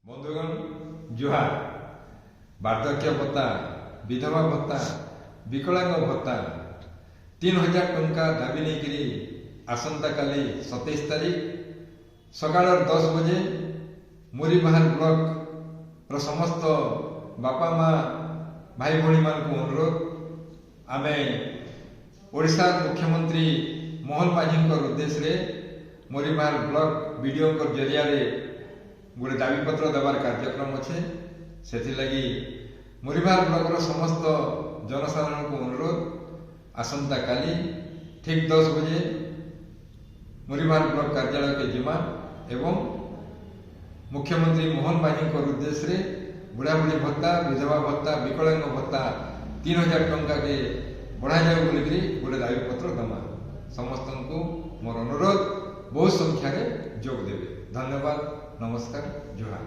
ବନ୍ଧୁଗଣ, ଜୁହାର। ବାର୍ଦ୍ଧକ୍ୟ ଭତ୍ତା, ବିଧବା ଭତ୍ତା, ବିକଳାଙ୍ଗ ଭତ୍ତା 3000 ଟଙ୍କା ଦାବି ନେଇକରି ଆସନ୍ତାକାଲି 27 ତାରିଖ ସକାଳର 10 ବଜେ ମୁରିବାହାଲ ବ୍ଲକର ସମସ୍ତ ବାପା ମା, ଭାଇ ଭଉଣୀମାନଙ୍କୁ ଅନୁରୋଧ, ଆମେ ଓଡ଼ିଶାର ମୁଖ୍ୟମନ୍ତ୍ରୀ ମୋହନ ମାଝୀଙ୍କର ଉଦ୍ଦେଶ୍ୟରେ ମୁରିବାହାଲ ବ୍ଲକ ବିଡ଼ିଓଙ୍କ ଜରିଆରେ ଗୋଟେ ଦାବିପତ୍ର ଦେବାର କାର୍ଯ୍ୟକ୍ରମ ଅଛେ। ସେଥିଲାଗି ମୁରିବାହାଲ ବ୍ଲକର ସମସ୍ତ ଜନସାଧାରଣଙ୍କୁ ଅନୁରୋଧ, ଆସନ୍ତାକାଲି ଠିକ୍ 10 ବଜେ ମୁରିବାହାଲ ବ୍ଲକ କାର୍ଯ୍ୟାଳୟକେ ଯିମା ଏବଂ ମୁଖ୍ୟମନ୍ତ୍ରୀ ମୋହନ ମାଝୀଙ୍କର ଉଦ୍ଦେଶ୍ୟରେ ବୁଢ଼ାବୁଢ଼ୀ ଭତ୍ତା, ବିଧବା ଭତ୍ତା, ବିକଳାଙ୍ଗ ଭତ୍ତା 3000 ଟଙ୍କାକେ ବଢ଼ାଯାଉ ବୋଲିକିରି ଗୋଟେ ଦାବିପତ୍ର ଦେମା। ସମସ୍ତଙ୍କୁ ମୋର ଅନୁରୋଧ, ବହୁ ସଂଖ୍ୟାରେ ଯୋଗ ଦେବେ। ଧନ୍ୟବାଦ, ନମସ୍କାର, ଜୁହାର।